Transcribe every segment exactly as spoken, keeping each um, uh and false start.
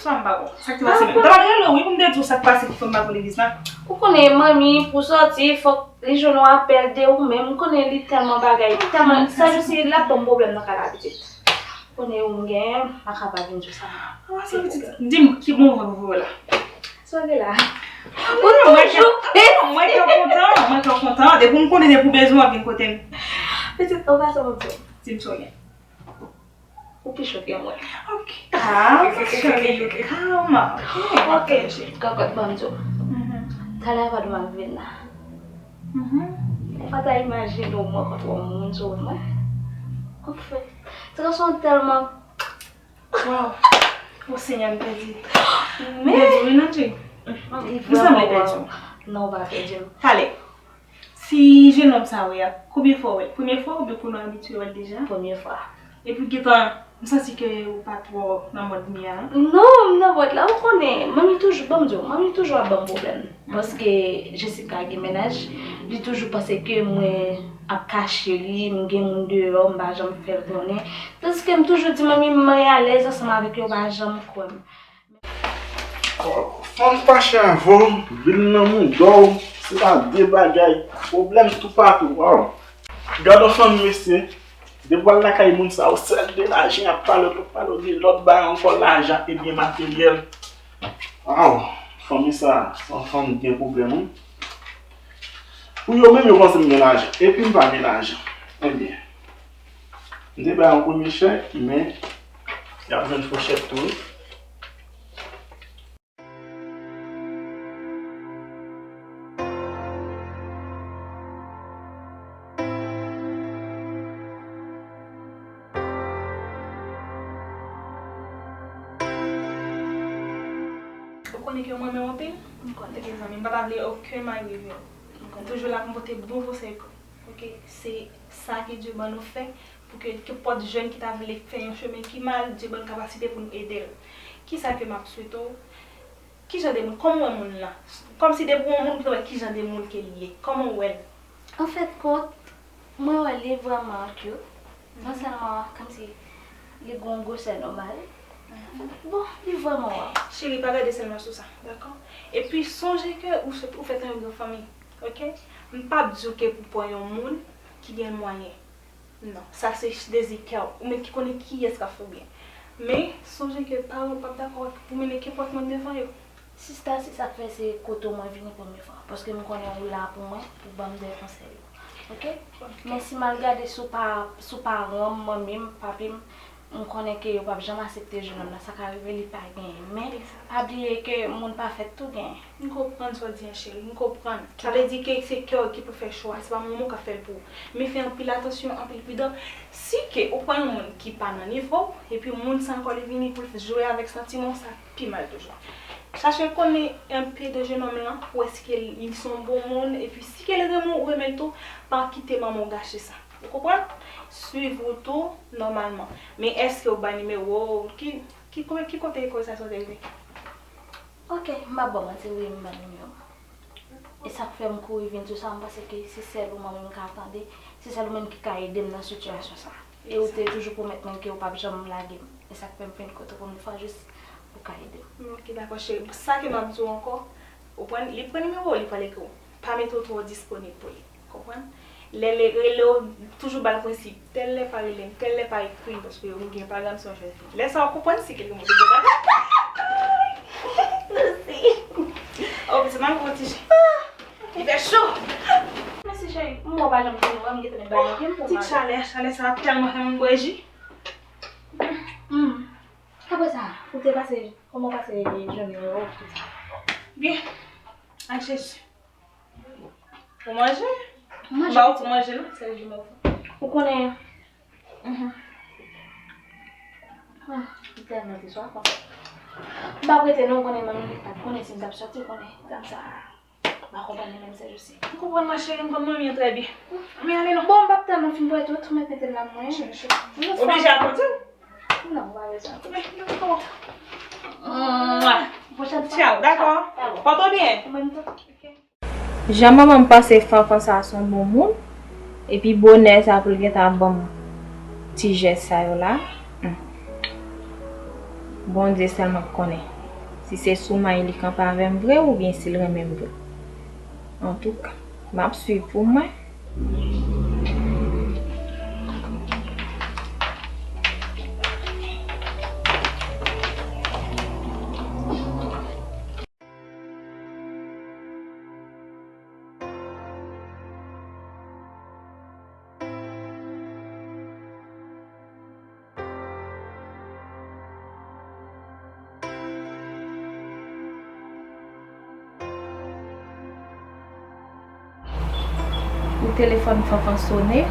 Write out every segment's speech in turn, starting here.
Sa m pa bon. Sa k te pase menm? M ta pral rele w, wi, pou m te di w sa k pase ki fè m pa vin legliz la. Ou konnen, manmi, pou sòti, fòk li jwenn yon apèl de ou menm. Ou konnen li tèlman bagay, tèlman, sa jis li ap ban m pwoblèm nan kay la pitit. Ou konnen ou m genyen, m pa ka pa vin di w sa. Ah, sa pitit. Di m, ki bon vant ou voye la? Sa w gen la? Ou toujou prese. Mwen kè kontan, mwen kè kontan. Depi m konnen depi w bezwen w ap vin kote m. Pitit, an pasan, mwen di w. Di m sa w gen. Ou pi cho ke mwen. Ok. Ah, cheri, you calm. Ok. Kòkòt, ban m di w. Talè a pa dwe m ap vin la. Ou pa ta imajine w mwen kontre yon moun sou wout mwen. Anfen, se yon tèlman. Waw. O Senyè, m pèdi. M pèdi, wi, non, Jay. M sanble pèdi w. Non, ou pa pèdi m. Talè. Ti jenòm sa w wè a, konbyen fwa w wè l? Premye fwa oubyen ke w abitye wè l deja? Premye fwa. Epi gentan, m santi ke ou pa twò nan mòd mi a, non? Non, m nan mòd la, ou konnen, manmi toujou, ban m di w, manmi toujou ap ban m pwoblèm. Paske Jessica gen mennaj, li toujou panse ke mwen ap kache li, m gen moun deyò, m pa janm fè l konnen. Tandiske m toujou di manmi m mwen alèz ansanm avèk yo, pa janm kwè m. Fanm fache avè w, vin nan mouda w, se pa de bagay, pwoblèm toupatou, waw. Gad yon fanm, mesye, depi w al lakay moun sa yo, sèl de lajan y ap pale w, pa pale w de lòt bagay ankò, lajan e byen materyèl. Waw, fanmi sa, se yon fanm ki gen pwoblèm, wi. Pou yo menm, yo panse m gen lajan, epi m pa gen lajan. Ebyen, m te bay yon premye chèk, men y ap jwenn fo chèk tou, wi. Ou konnen ke m renmen w anpil? M konnen. Ok, zanmi, m pa ta vle okenn mal rive w. M konnen. M toujou la pou m pote bon konsèy pou ou. Ok, se sa ke Dye ban nou fè pou ke kenpòt jèn ki ta vle fè yon chemen ki mal, Dye ban n kapasite pou n ede l. Kisa ke m ap swete w? Kijan de moun? Kòman w wè moun lan? Kòmsi depi w wè yon moun, ou te wè kijan de moun ke l ye. Kòman w wè l? An fèt kont, mwen wè li vrèman cute. Non sèlman kòmsi li gen yon gwosè nòmal. Bon, li vrèman waw. Cheri, pa gade sèlman sou sa, dakò? Epi sonje ke ou fèt, ou fèt nan yon gran fanmi, ok? M p ap di w ke pou pran yon moun ki gen mwayen. Non, sa se dezi kè w, ou menm ki konnen kiyès k ap fè w byen. Men, sonje ke paran w p ap dakò pou mennen kenpòt moun devan yo. Sista, se sa k fè se kote w mwen vini premye fwa, paske m konnen ou la pou mwen, pou ban m de konsèy yo. Ok? Ok. Men si m al gade sou pa, sou paran m, manmi m, papi m, m konnen ke yo p ap janm aksepte jennonm nan. Sa ka rive li pa genyen. Men, pa bliye ke moun pa fèt tou genyen. M konprann sa w di a, cheri, m konprann. Sa vle di ke se kè w ki pou fè chwa, se pa manman w k ap fè l pou ou. Men fè anpil atansyon, anpil pridan. Si ke ou pran yon moun ki pa nan nivo w, epi moun sa ankò li vini pou l jwe avèk santiman w, sa pi mal toujou. Chache konnen enpe de jennonm lan, pou wè si ke li se yon bon moun, epi si ke li renmen w, ou renmen l tou, pa kite manman w gache sa. Ou konprann? Swiv wout ou nòmalman. Men èske ou bay nimewo w? Ki, ki, ki kote konvèsasyon te rive? Ok, m p ap ba w manti, wi, m bay nimewo w. E sa k fè m kouri vin sou sa, m panse ke se sèl ou mwen menm m ka tande, se sèl ou menm ki ka ede m nan sitiyasyon sa. E ou te toujou pwomèt mwen ke ou p ap janm lage m. E sa k fè m vin kote w premye fwa, jis pou w ka ede m. Ok, dakò, cheri. Sa ke m ap di w ankò, ou pran, li pran nimewo w, li pral ekri w. Pa mete w twò disponib pou li. Konprann? Lè, lè rele w, toujou ba l prensip. Tèl lè pa rele m, tèl lè pa ekri m, paske m gen pwogram se yon jèn fi. Lè sa w konprann si ke l gen moun ki bon bagay. Mèsi. Oh, se mal pran ti jan. Li fè cho. Mèsi, cheri. M wè w pa janm di nou, m gentan met bagay nan pye m pou m ale. Ti chalè, chalè sa ap tèlman fè m bwè ji. Hmm. Apre sa, ou te pase, kòman w pase jounen yo, tout sa? Byen. Ak Jezi. Ou manje? M manje. M ba w pou manje, non? Sèl ji m ofri w. Ou konnen. Mhm. Ah, m tèlman te swaf, an fèt. M p ap rete non, ou konnen manmi pa t konnen si m t ap sòti, ou konnen. Dam sa a pa konprann li menm, sèl Jezi. M konprann, ma chérie, m konn manmi an trè byen. Men ale non. Bon, m p ap tann ou fin prete tout, ou mèt mete l nan men w. Oblije ap manje? Non, ou pa bezwen. Mwa. Pwochèn fwa. Tchaw, dakò. Pòte w byen. Ou menm tou. Ok. Jan manman m panse Fanfan sa a se yon bon moun, epi bonè sa pou l gentan ap ban m ti jès sa yo la. Hmm. Bondye sèlman k konnen. Si se sou may li kanpe avè m vre oubyen si l renmen m vre. Antouka, m ap swiv pou mwen. Telefòn Fanfan sonnen,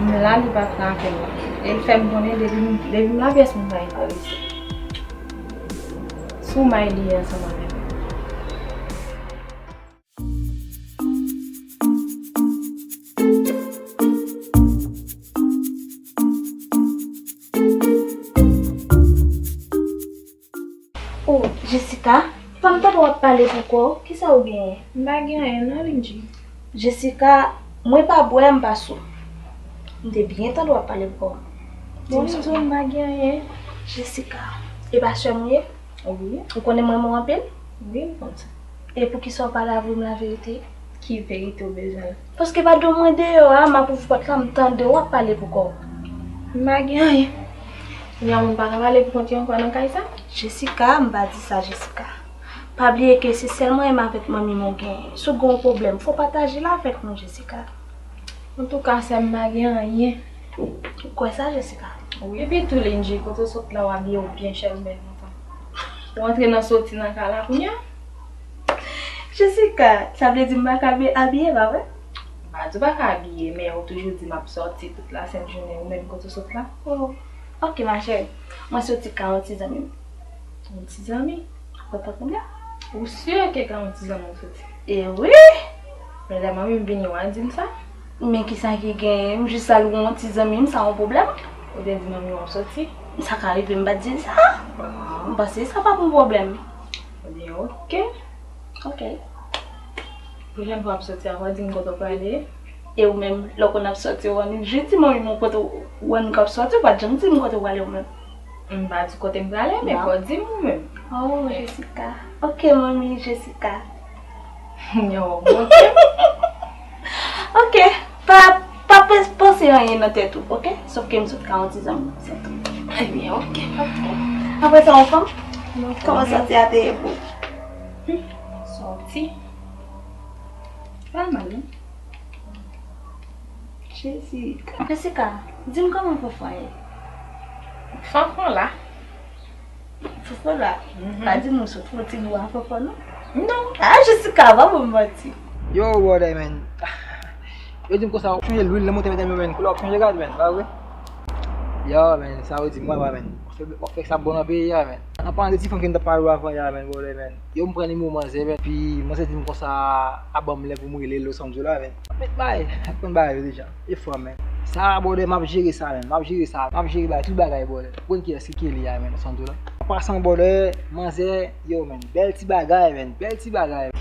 m la li pa pran apèl la. E l fè m konnen depi m, depi m la pyès moun pa enterese. Sou may li ye ansanm avè m. Oh, Jessica, pa m tande w ap pale pou kò w, kisa w genyen? M pa gen anyen non, Lindji. Jessica, mwen pa bwè, m pa sou. M te byen tande w ap pale pou kò w. Bon, m di w m pa gen anyen. Jessica, e pa sè m ou ye? Wi. Ou konnen m renmen w anpil? Wi, m konn sa. E poukisa w pa ta avwe m laverite? Ki verite w bezwen? Paske pa do mwen deyò a, m ap ouvri pòt la, m tande w ap pale pou kò w. M pa gen anyen. Kounye a moun pa ka pale pou kont yo ankò nan kay sa? Jessica, m pa di sa, Jessica. Pa bliye ke se sèl mwen menm avèk manmi m ou genyen. Si w gen yon pwoblèm, fò w pataje l avèk nou, Jessica. Antouka, sè m, m pa gen anyen. Ou kwè sa, Jessica? Wi, epi tou, Lindji, kote w sot la, w abiye w byen chèlbè lontan. Ou antre nan soti nan kay la kounye a? Jessica, sa vle di m pa ka be-, abiye, pa vre? M pa di w pa ka abiye, men ou toujou di m ap sòti tout lasent jounen, ou menm kote w sot la? Oh, ok, ma chérie. Mwen soti ka yon ti zanmi m. Yon ti zanmi? Ou konn pwoblèm? Ou si ke ka yon ti zanmi w soti? E wi! Men lè manmi m vini, w a di l sa? Men kisa ki gen? M jis al wè yon ti zanmi m, sa yon pwoblèm? Ou te di manmi w ap soti? Sa ka rive m pa t di l sa. M panse sa p ap yon pwoblèm. Ebyen, ok. Ok. Pwochèn fwa w ap soti a, fò w di m kote w prale. E ou menm, lè w konn ap soti, ou annik jis di manmi m kote w annik ap soti, ou pa t janm di m kote w prale ou menm. M pa di kote m prale, men fò w di m ou menm. Oh, Jessica. Ok, manmi, Jessica. Yo, ok. Ok, pa, pa pens-, panse anyen nan tèt ou, ok? Sòf ke m sot ka yon ti zanmi, se tou. Ebyen, ok, pa pwoblèm. Apre sa, ou fanm? Kòman sòti a te ye pou ou? Sòti? Pa mal, non. Jezi. Jessica, di m kòman Fanfan ye? Fanfan la. Fanfan la? Mhm. Pa di m ou sot fè yon ti bou a Fanfan, non? Non. Ah, Jessica, pa ban m manti. Yo, brother, man. Yo di m konsa, w ap chanje lwil nan motè medam yo, man. Koulè w ap chanje gad, man. Pa vre? Yo, man, sa yo di m, wè, wè, man. W ap fè, w ap fè sa bon nan peyi a, man. An palan de ti fanm ke m t ap pale w avan yè a, man, brother, man. Yo, m pran nimewo manzè, man. Epi manzè di m konsa, a ban m lè pou m rele l, ou sa m di w la, man. Met bay, konn bagay yo deja. E fò, man. Sa, brother, m ap jere sa, man. M ap jere sa. M ap jere bay tout bagay, brother. Ou konn kiyès ki Kelly a, man, ou sa m di w la. An pasan, brother, manzè, yo, man. Bèl ti bagay, man. Bèl ti bagay.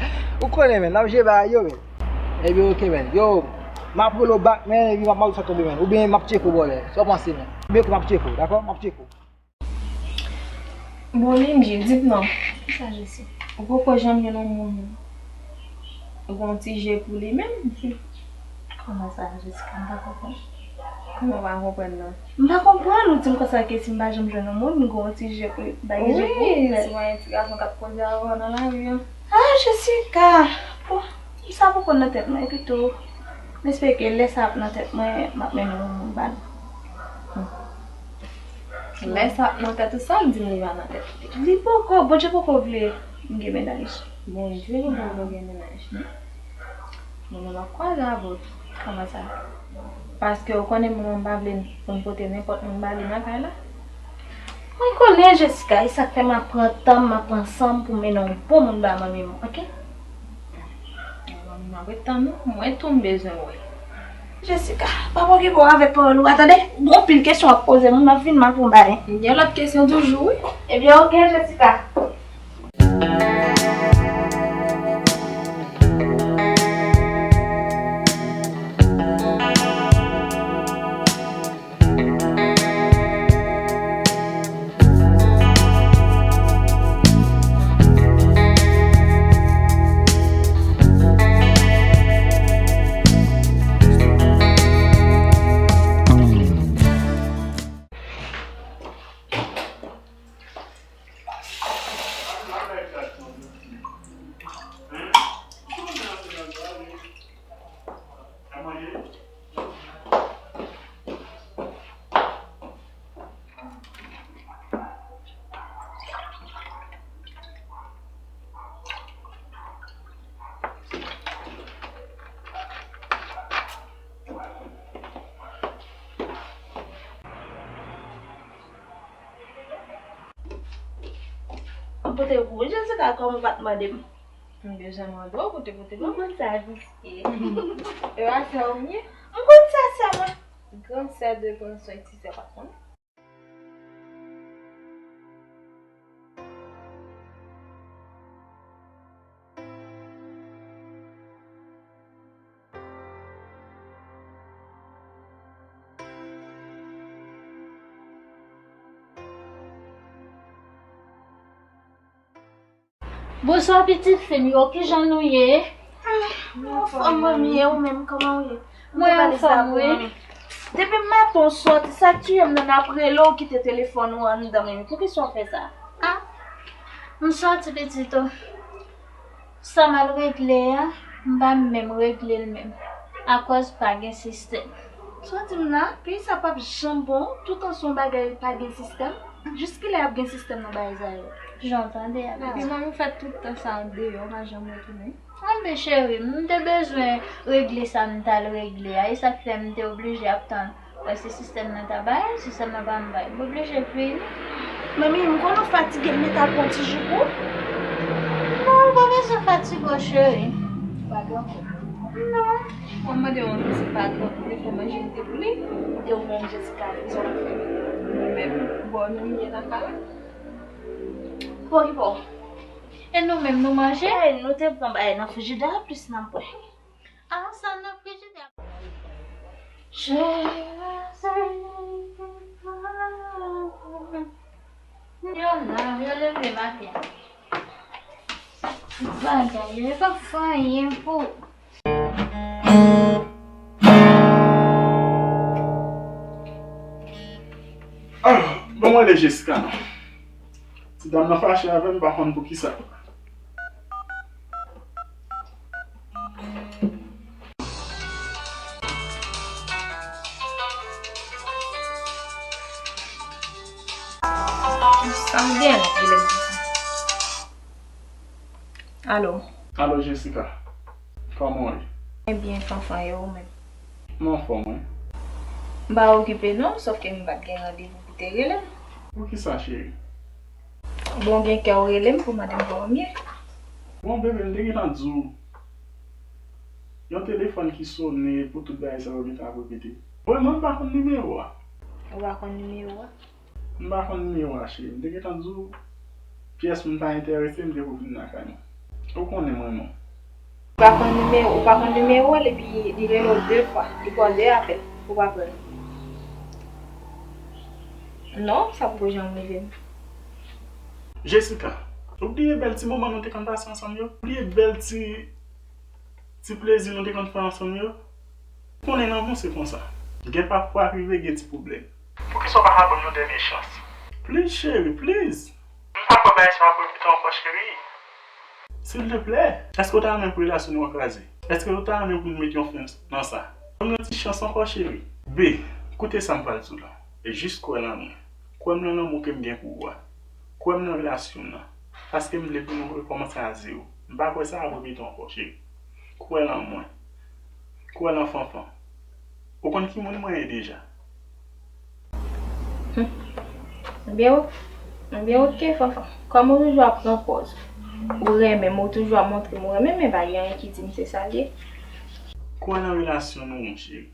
Ou konnen, man, n ap jere bagay yo, man. Ebyen, ok, man. Yo, m ap rele w back, man, epi m ap, m ap di w sa tonbe, man. Oubyen m ap tcheke w, brother. Sa w panse, man? Oubyen m ap tcheke w, dakò? M ap tcheke w. Bon, Lindji, di m non. Kisa, Jesi? Ou poko janm gen yon moun ou gen yon ti je pou li menm? Kòman sa, Jessica? M pa konprann. Kòman w pa konprann nan? M pa konprann, ou di m konsa ke si m pa janm jwenn yon moun, m gen yon ti je pou li, m pa gen je pou li. Wi, si w pa gen ti gason k ap koze avè w nan lari an. Ah, Jessica! Bon, sa poko nan tèt mwen, epi tou, m espere ke lè sa ap nan tèt mwen, m ap mennen yon moun ba nou. Hmm. Lè sa ap nan tèt ou, sa l di m li pa nan tèt li? Li poko, Bondye poko vle m gen mennaj. Bondye poko vle w gen mennaj. Mwen menm m ap kwaze avè w tou. Kòman sa? Paske ou konnen moun nan m pa vle pou m pote nenpòt moun ba li nan kay la. Mwen konnen, Jessica, e sa k fè m ap pran tan m, m ap pran san m pou m mennen yon bon moun ba manmi m, ok? Manmi m ap ret tann ou, mwen tou m bezwen w wè. Jessica, pa okipe w avèk pawòl ou a, tande? Gen anpil kesyon w ap poze m, m ap vin mal pou m ba. Gen lòt kesyon toujou, wi. Ebyen, ok, Jessica. Kote pou Jessica, kòman ou pa t mande m? M bezwen mande w kote pou te bon. M konn sa, visye. E wa sè w m ye? M konn sa, sè mwen. Gran sè de gran sè, ti sè pa konn. Bonswa pitit fi m yo, kijan nou ye? Mwen anfòm, manmi, e ou menm, kòman w ye? Mwen anfòm, wi. Depi maten w sòti, sa k tiye m nan, n ap rele w kite telefòn ou anndan menm. Poukisa w fè sa? Ah, m sòti pitit o. Sa m al regle a, m pa menm regle l menm. Akòz pa gen sistèm. Sa w di m la, peyi sa p ap janm bon, toutan se yon bagay pa gen sistèm. Jiskilè y ap gen sistèm nan bagay sa yo? Jan w tande a, pitit. Epi manmi fè tout tan sa deyò, pa janm retounen. Anben cheri, m te bezwen regle sa m t al regle a, e sa k fè m te oblije ap tann. Paske sistèm nan ta bay, sistèm nan pa m bay. M oblije vini. Manmi, m konnen w fatige, m mete al pran ti jou pou ou. Non, ou pa bezwen fatige w, cheri. Pa gen pwoblèm. Non. Mwen mande w anpil, se pa twòp, m te fè manje m te pou li. E ou menm, Jessica, kisa w ap fè? Mwen menm, bò nou m ye nan kay la. Bon, ki bò? E nou menm, nou manje? E nou te pran bagay nan frijidè a, plis n ap bwè. Ah, sa nan frijidè. Jezi. Yo la, yo leve maten. Bagay, yo pa fè anyen pou. Ah, bon, mwen le Jessica, non. Ti dam nan fache avè m, m pa konn poukisa. Sa m gen la, rele m konsa. Alo. Alo, Jessica. Kòman w ye? Mwen byen, Fanfan, e ou menm? M anfòm, wi. M pa okipe non, sòf ke m pa t gen randevou pou te rele m. Poukisa, cheri? Bon, gen kè w rele m pou mande m kòman m ye. Bon, bebe, m te gentan di w. Yon telefòn ki sonnen pou tout bagay sa yo gentan ap repete. Bon, mwen m pa konn nimewo a. Ou pa konn nimewo a? M pa konn nimewo a, cheri. M te gentan di w, pyès moun pa enterese m depi w vin lakay mwen. Ou konnen m renmen w. Ou pa konn nimewo, ou pa konn nimewo l, epi li rele w de fwa. Li ba w de apèl. Ou pa pran l. Non, sa poko janm rive m. Jessica, ou bliye bèl ti moman nou te konn pase ansanm yo? Ou bliye bèl ti, ti plezi nou te konn fè ansanm yo? Ou konnen lanmou se konsa. Gen pafwa rive gen ti pwoblèm. Poukisa w pa ka ban m yon dènye chans? Please, cheri, please. M pa kwè bagay sa ap repete ankò, cheri. Silteplè, èske w ta renmen pou relasyon nou an kraze? Èske w ta renmen pou n mete yon fen nan sa? Ban m yon ti chans ankò, cheri. Be, koute sa m pral di w la. E jis kwè nan mwen. Kwè m nan lanmou ke m gen pou ou a. Kwè m nan relasyon m nan. Paske m vle pou nou rekòmanse a zewo. M pa kwè sa ap repete ankò, cheri. Kwè nan mwen. Kwè nan Fanfan. Ou konn ki moun mwen ye deja. Ebyen, o-, ebyen, oke, Fanfan. Kòm ou toujou ap pran pòz ou renmen m, ou toujou ap montre m ou renmen m, men pa gen anyen ki di m se sa l ye. Kwè nan relasyon nou, mon cheri.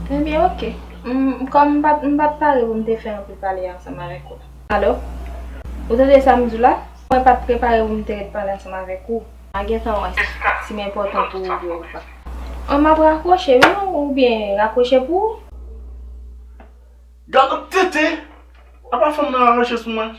Ebyen, oke. M, kòm m pa t, m pa t pare pou m te fè anpil pale ansanm avèk ou. Alo? Ou tande sa m di w la? Mwen pa t prepare pou m te ret pale ansanm avèk ou. A gentan wè si m enpòtan pou ou vre ou pa. An, m ap rakwoche, wi, oubyen rakwoche pou ou? Gad yon tete! Apa fanm nan rache sou mwen?